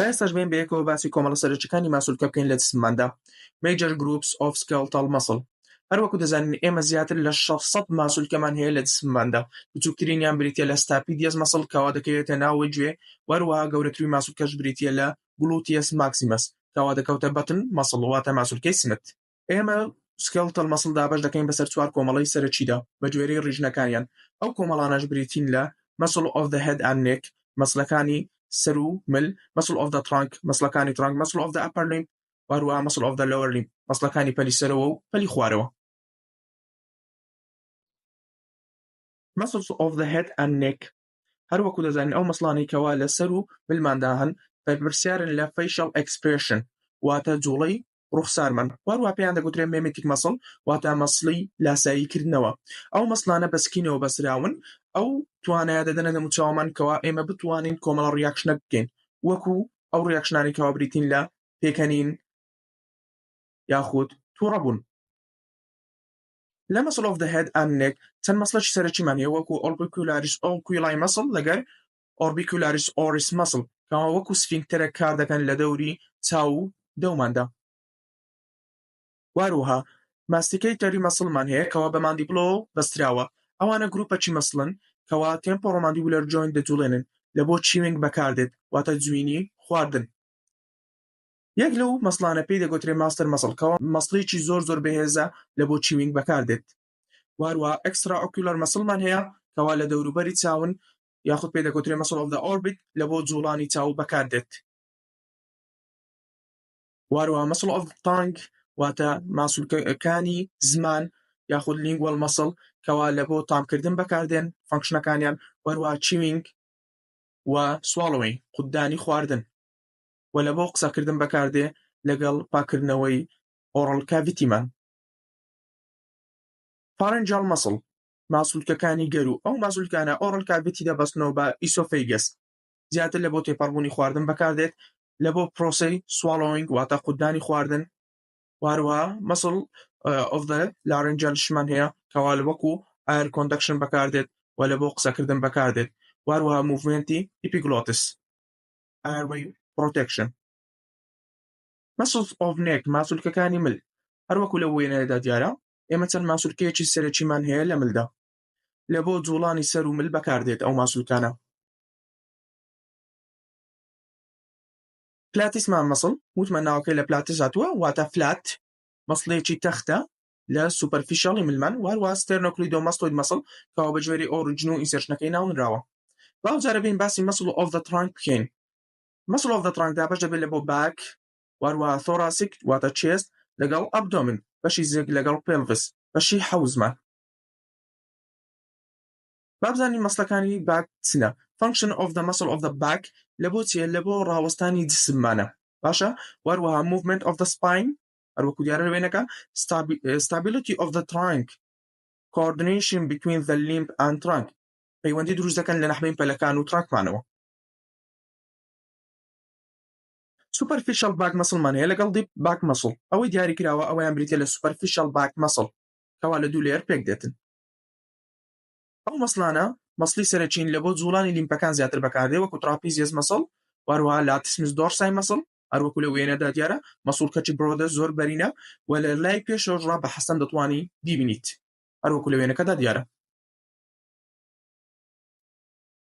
با ئێستاش بێین بەیەکەوە باسی کۆمەڵە سەرەکیەکانی ماسولکە بکەین لە جسمماندا، Major Groups of Skeletal Muscle. هەروەکو دەزانین ئێمە زیاتر لە 600 ماسولکەمان هەیە لە جسمماندا، بچووکترینیان بریتیە لە stapedius muscle کەوا دەکەوێتە ناوەی گوێ و هەروەها گەورەترین ماسولکەش بریتیە لە gluteus maximus کەوا دەکەوتە بەتن muscle واتە ماسولکەی سمت. ئێمە skeletal muscle دابەش دەکەین بەسەر چوار کۆمەڵەی سەرەکیدا بە گوێرەی region ەکانیان، ئەو کۆمەڵانەش بریتین لە، Muscle of the head and neck، muscle ەکانی سەر و مل، Muscle of the trunk، muscle ەکانی trunk، Muscle of the upper limb و هەروەها Muscle of the lower limb، muscle ەکانی پەلی سەرەوە و پەلی خوارەوە. Muscles of the head and neck، هەروەکو دەزانین ئەو muscle انەی کەوا لە سەر و ملماندا هەن بەرپرسیارن لە facial expression واتە جوڵەی ڕوخسارمان وهەروەها پێیان دەگوترێ mimetic muscle واتە muscle ی لاسایی کردنەوە ئەو muscle انە بە skin ەوە بەستراون ئەو توانایە دەدەنە دەموچاومان کەوا ئێمە بتوانین کۆمەڵە reaction ە بکەین وەکو ئەو reaction انەی کەوا بریتین لە پێکەنین یاخود توڕەبوون. لە muscle of the head and neck چەند muscle ێکی سەرەکیمان هەیە وەکو orbicularis oculi muscle لەگەر orbicularis oris muscle کەوا وەکو sphincter ە کار دەکەن لە دەوری چاو و دەوماندا. واروها masticatory muscle مان هەیە کەوا بە mandible ەوە بەستراوە ئەوانە گروپەکی muscle ن کەوا temporomandibular joint دەجوڵێنن لە بۆ chewing بەکاردێت واتە جوینی خواردن. یەک لەو muscle انە پێی دەگۆترێ masseter muscle کەوا muscle ێکی زۆر زۆر بەهێزە لە بۆ chewing بەکاردێت. واروها extraocular muscle مان هەیە کەوا لە دەوروبەری چاون یاخود پێی دەگۆترێ muscle of the orbit لە بۆ جوڵانی چاو بەکاردێت. واروها muscle of tongue واتە ماسولکەکانی زمان یاخود lingual muscle کەوا لە بۆ تامکردن بەکاردێن function ەکانیان واروها chewing و swallowing قوتدانی خواردن و لە بۆ قسەکردن بەکاردێ لەگەڵ پاکردنەوەی oral cavity مان. Pharyngeal muscle، ماسولکەکانی گەروو، ئەو ماسولکانە oral cavity دەبەستنەوە بە esophagus، زیاتر لە بۆ تێپەڕبوونی خواردن بەکاردێت لە بۆ پرۆسەی swallowing واتە قوتدانی خواردن، و هەروەها muscle of the laryngeal شمان هەیە کەوا لە وەکو air conduction بەکاردێت و لە بۆ قسەکردن بەکاردێت، و هەروەها movement ی epiglottis. Airway protection. Muscles of neck، ماسولکەکانی مل، هەروەکو لەو وێنەیەدا دیارە ئێمە چەند ماسولکەیەکی سەرەکیمان هەیە لە ملدا لە بۆ جوڵانی سەر و مل بەکاردێت ئەو ماسولکانە. Platysma muscle، وتمان ناوەکەی لە platys هاتووە واتە flat، muscle ێکی تەختە لە superficial ی ملمان، و هەروەها sternocleidomastoid muscle کەوا بە گوێرەی origin و insertion ەکەی ناونراوە. با ئەو جارە بێین باسی muscle of the trunk بکەین. Muscle of the trunk دابەش دەبێت لە بۆ back و هەروەها thoracic واتە chest لەگەڵ abdomen بەشی زگ لەگەڵ pelvis بەشی حەوزمان. با بزانین muscle ەکانی back چنە. Function of the muscle of the back لە بۆ چیە؟ لە بۆ ڕاوەستانی جسممانە باشە، و هەروەها movement of the spine هەروەکو دیارە لە وێنەکە، stability of the trunk، coordination between the limb and trunk پەیوەندی دروست دەکەن لە نەحبەین پەلەکان و trunk مانەوە. Superficial back muscle مان هەیە لەگەڵ deep back muscle، ئەوەی دیاری کراوە ئەوەیان بریتیە لە superficial back muscle کەوا لە دوو layer پێک دێتن. ئەو muscle انە muscle ی سەرەکین لە بۆ جوڵانی limb ەکان زیاتر بەکاردێ وەکو trapezius muscle و هەروەها latissimus dorsi muscle هەروەکو لە وێنەدا دیارە مەسوڵکەکی broad ە زۆر بەرینە و لە لای پێشەوەش ڕا بە حەسەن دەتوانی بیبینیت هەروەکو لە وێنەکەدا دیارە.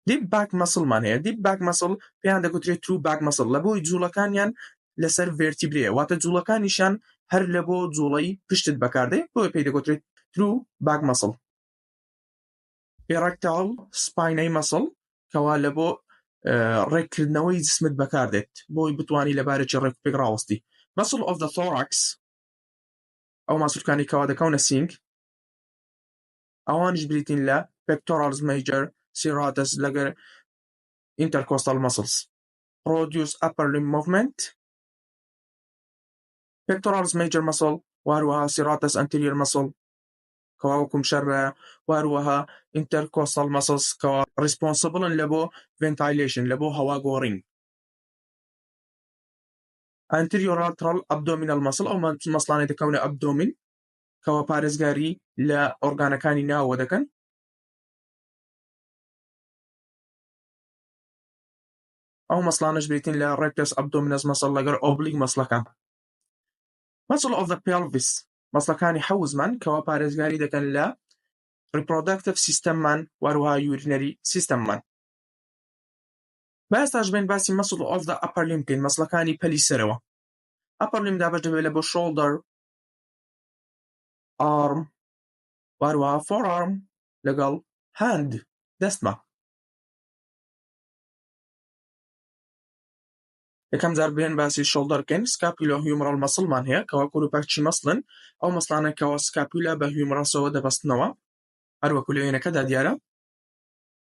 Deep back muscle مان هەیە، deep back muscle پێیان دەگوترێت true back muscle لە بۆی جوڵەکانیان لەسەر vertebrae یە واتە جوڵەکانیشیان هەر لە بۆ جوڵەی پشتت بەکاردێ بۆیە پێی دەگوترێت true back muscle. Erector spinae muscle کەوا لە بۆ ڕێککردنەوەی جسمت بەکاردێت بۆی بتوانی لە بارێکی ڕێکوپێک ڕاوەستی. Muscle of the thorax ئەو ماسولکانەی کەوا دەکەونە سینگ ئەوانیش بریتین لە pectoralis major، serratus لەگەر intercostal muscles. Produce upper limb movement. Pectoralis major muscle و هەروەها serratus anterior muscle کەوا وەکو مشەربەیە و هەروەها intercostal muscles کەوا responsible ن لە بۆ ventilation لە بۆ هەوا گۆڕین. Anterolateral abdominal muscle ئەو muscle انەی دەکەونە abdomen کەوا پارێزگاری لە ئۆرگانەکانی ناوەوە دەکەن. ئەو muscle انەش بریتین لە rectus abdominis muscle لەگەڵ oblique muscle ەکان. Muscle of the pelvis muscle ەکانی حەوزمان کەوا پارێزگاری دەکەن لە reproductive system مان واروها urinary system مان. با ئێستاش بێین باسی muscle of the upper limb بکەین muscle ەکانی پەلی سەرەوە. Upper limb دابەش دەبێت لە بۆ shoulder، arm واروها forearm لەگەڵ hand دەستمان. یەکەم جار بێن باسی shoulder بکەین scapulohumeral muscle مان هەیە کەوا کۆروپاکچی muscle ن ئەو muscle انە کەوا scapula بە humerus ەوە دەبەستنەوە هەروەکو لە وێنەکەدا دیارە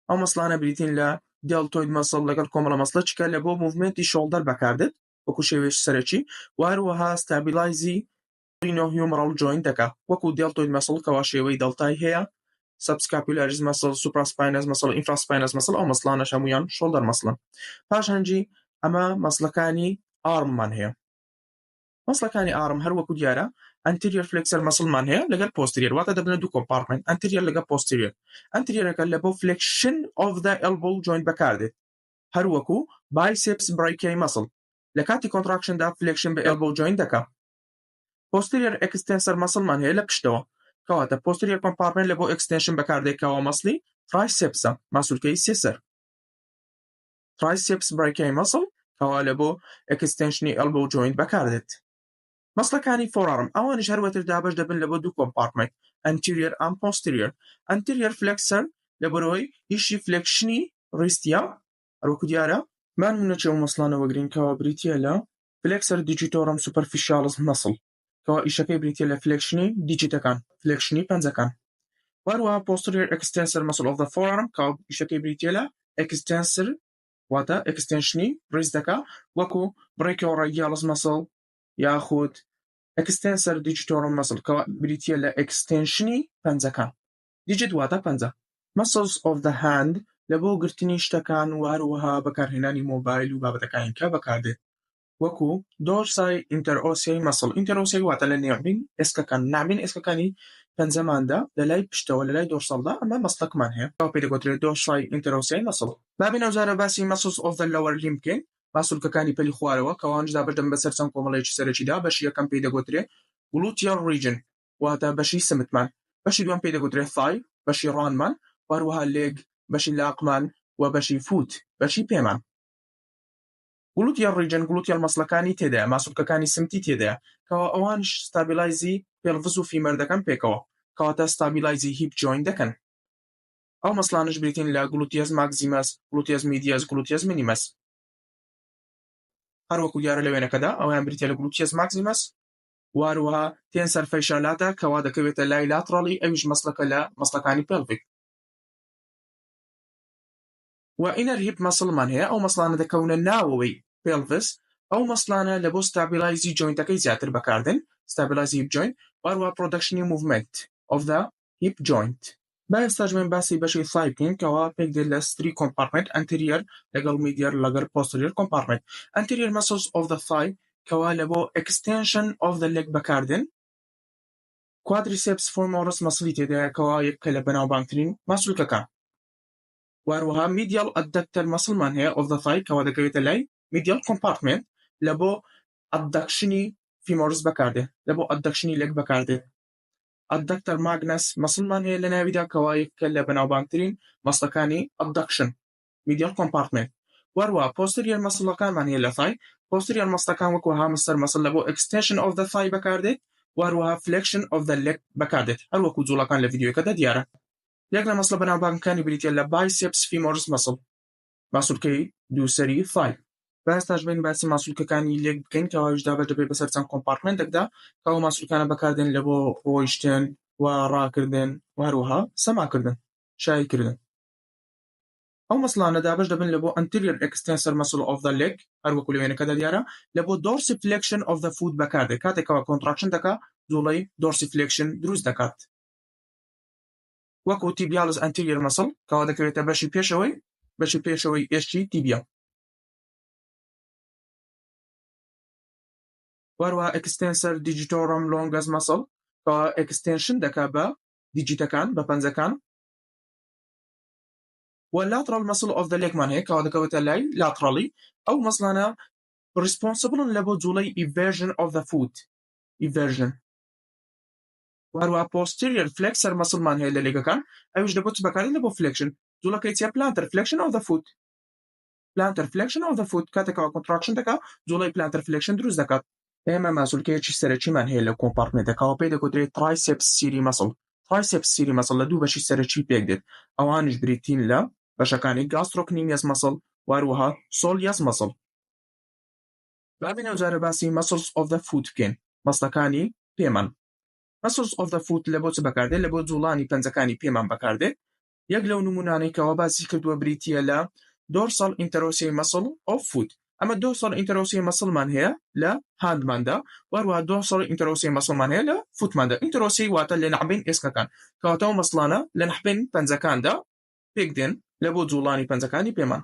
ئەو muscle انە بریتین لە deltoid muscle لەگەڵ کۆمەڵە muscle ەچکە لە بۆ movement ی shoulder بەکاردێت وەکو شێوەیەکی سەرەکی و هەروەها stabilize ی glenohumeral joint دەکا وەکو deltoid muscle کەوا شێوەی دەڵتای هەیە subscapularis muscle supraspinatus muscle infraspinatus muscle ئەو muscle انەش هەمویان shoulder muscle ن. پاشانجی ئەمە muscle ەکانی arm مان هەیە. muscle ەکانی arm هەر وەکو دیارە anterior flexor muscle مان هەیە لەگەل posterior واتە دەبنە دوو compartment anterior لەگەل posterior. Anterior ەکە لە بۆ flexion of the elbow joint بەکاردێت هەر وەکو biceps brachii muscle لە کاتی contraction دا flexion بە elbow joint دەکا. Posterior extensor muscle مان هەیە لە پشتەوە کەواتە posterior compartment لە بۆ extension بەکاردێت کەوا muscle ی triceps ە ماسولکەی سێسەر. Triceps brachii muscle کەوا لە بۆ extension ی elbow joint بەکاردێت. Muscle ەکانی forearm ئەوانیش هەروەتر دابەش دەبن لە بۆ دوو compartment anterior and posterior. Anterior flexor لە بەرەوەی ئیشی flexion ی wrist ە هەروەکو دیارە. با نمونەکی ئەو muscle انە وەگرین کەوا بریتیە لە Flexor digitorum superficialis muscle کەوا ئیشەکەی بریتیە لە flexion ی digit ەکان، flexion ی پەنجەکان. وهەروەها Posterior extensor muscle of the forearm کەوا ئیشەکەی بریتیە لە extensor واتە extension ی wrist دەکا وەکو brachioradialis muscle یاخود Extensor digitorum muscle کەوا بریتیە لە extension ی پەنجەکان. Digit واتە پەنجە. Muscles of the hand لە بۆ گرتنی شتەکان و هەروەها بەکارهێنانی مۆبایل و بابەتەکانی کە بەکاردێت وەکو Dorsi interossei muscle interossei واتە لە نێوبین ئێسکەکان نابین ئێسکەکانی پەنجەماندا لە لای پشتەوە لە لای dorsal دا ئەمە muscle ەکمان هەیە کەوا پێی دەگۆترێت dorsi interossei muscle. با بێین ئەوجارە باسی Muscles of the lower limb بکەین ماسولکەکانی پەلی خوارەوە کە ئەوانیش دابەش دەبن بەسەر چەند کۆمەڵەیەکی سەرەکیدا بەشی یەکەم پێی دەگۆترێ Gluteal region واتە بەشی سمتمان، بەشی دووەم پێی دەگوترێت Thigh، بەشی ڕانمان، و هەروەها Leg، بەشی لاقمان، و بەشی Foot، بەشی پێمان. Gluteal region gluteal muscle ەکانی تێدایە، ماسولکەکانی سمتی تێدایە، کەوا ئەوانیش stabilize ی pelvis و femur دەکەن پێکەوە، کەواتە stabilize ی hip joint دەکەن. ئەو muscle انەش بریتین لە Gluteus maximus، Gluteus medius، Gluteus minimus. هەروەکو دیارە لە وێنەکەدا ئەویان بریتیە لە Gluteus maximus، وهەروەها tensor fascia lata کەوا دەکەوێتە لای lateral ی ئەویش muscle ەکە لە muscle ەکانی pelvic. و inner hip muscle مان هەیە ئەو muscle انە دەکەونە ناوەوەی pelvis ئەو muscle انە لە بۆ stabilize ی joint ەکەی زیاتر بەکاردێن stabilize ی hip joint وهەروەها production ی movement of the hip joint. با ئێستاش بێین باسی بەشی thigh بکەین کەوا پێک دێت لە three compartment anterior لەگەڵ medial لەگەڵ posterior compartment. Anterior muscles of the thigh کەوا لە بۆ extension of the leg بەکاردێن. Quadriceps femoris muscle ی تێدایە کەوا یەکە لە بەناوبانگترین ماسولکەکان. وە هەروەها medial adductor muscle مان هەیە of the thigh کەوا دەکەوێتە لای medial compartment لە بۆ adduction ی femoris بەکاردێ لە بۆ adduction ی leg بەکاردێ. Adductor magnus muscle مان هەیە لە ناویدا کەوا یەکێکە لە بەناوبانگترین muscle ەکانی adduction medial compartment. وەروە posterior muscle ەکانمان هەیە لە thigh posterior muscle ەکان وەکو hamstring muscle لە بۆ extension of the thigh بەکاردێت وهەروەها flexion of the leg بەکاردێت هەروەکو جوڵەکان لە ڤیدیۆکەدا دیارە. یەک لە muscle ە بەناوبانگەکانی بریتیە لە biceps femoris muscle ماسولکەی دووسەری thigh. با ئێستاش بێین باسی ماسولکەکانی leg بکەین کە ئەویش دابەش دەبێت بەسەر چەند compartment ێکدا کە ئەو ماسولکانە بەکاردێن لە بۆ ڕۆیشتن و ڕاکردن و هەروەها سەماکردن شایکردن. ئەو muscle انە دابەش دەبن لە بۆ anterior extensor muscle of the leg هەروەکو لە وێنەکەدا دیارە لە بۆ dorsiflexion of the foot بەکاردێت کاتێکەوە contraction دەکا جوڵەی dorsiflexion دروست دەکات. وەکو tibialis anterior muscle کەوا دەکەوێتە بەشی پێشەوەی بەشی پێشەوەی ئێشکی tibia. وەروەها extensor digitorum longus muscle کەوا extension دەکا بە digit ەکان بە پەنجەکان. و lateral muscle of the leg مان هەیە کەوا دەکەوێتە لای lateral ی. ئەو muscle انە responsible ن لە بۆ جوڵەی eversion of the foot، eversion. و هەروەها posterior flexor muscle مان هەیە لە leg ەکان، ئەویش لە بۆ چ بەکاردێت؟ لە بۆ flexion. جوڵەکەی چیە؟ Plantar flexion of the foot. Plantar flexion of the foot کاتێک کەوا contraction دەکا جوڵەی plantar flexion دروست دەکات. ئێمە ماسولکەیەکی سەرەکیمان هەیە لە compartment ەکەوە پێی دەگوترێت triceps surae muscle. Triceps surae muscle لە دوو بەشی سەرەکی پێک دێت، ئەوانیش بریتین لە بەشەکانی gastrocnemius muscle و هەروەها soleus muscle. با بێین ئەوجارە باسی muscles of the foot بکەین، muscle ەکانی پێمان. Muscles of the foot لە بۆ چ بەکاردێت؟ لە بۆ جوڵانی پەنجەکانی پێمان بەکاردێت. یەک لەو نمونانەی کەوا باسی کردووە بریتییە لە dorsal interosseous muscle of foot. ئەمە dorsal interosseous muscle مان هەیە لە hand ماندا و هەروەها dorsal interosseous muscle مان هەیە لە foot ماندا. Interosseous واتە لە نەعبەین ئێسکەکان، کەواتە ئەو muscle انە لە نەحبەین پەنجەکاندا پێک دێن لە بۆ جوڵانی پەنجەکانی پێمان.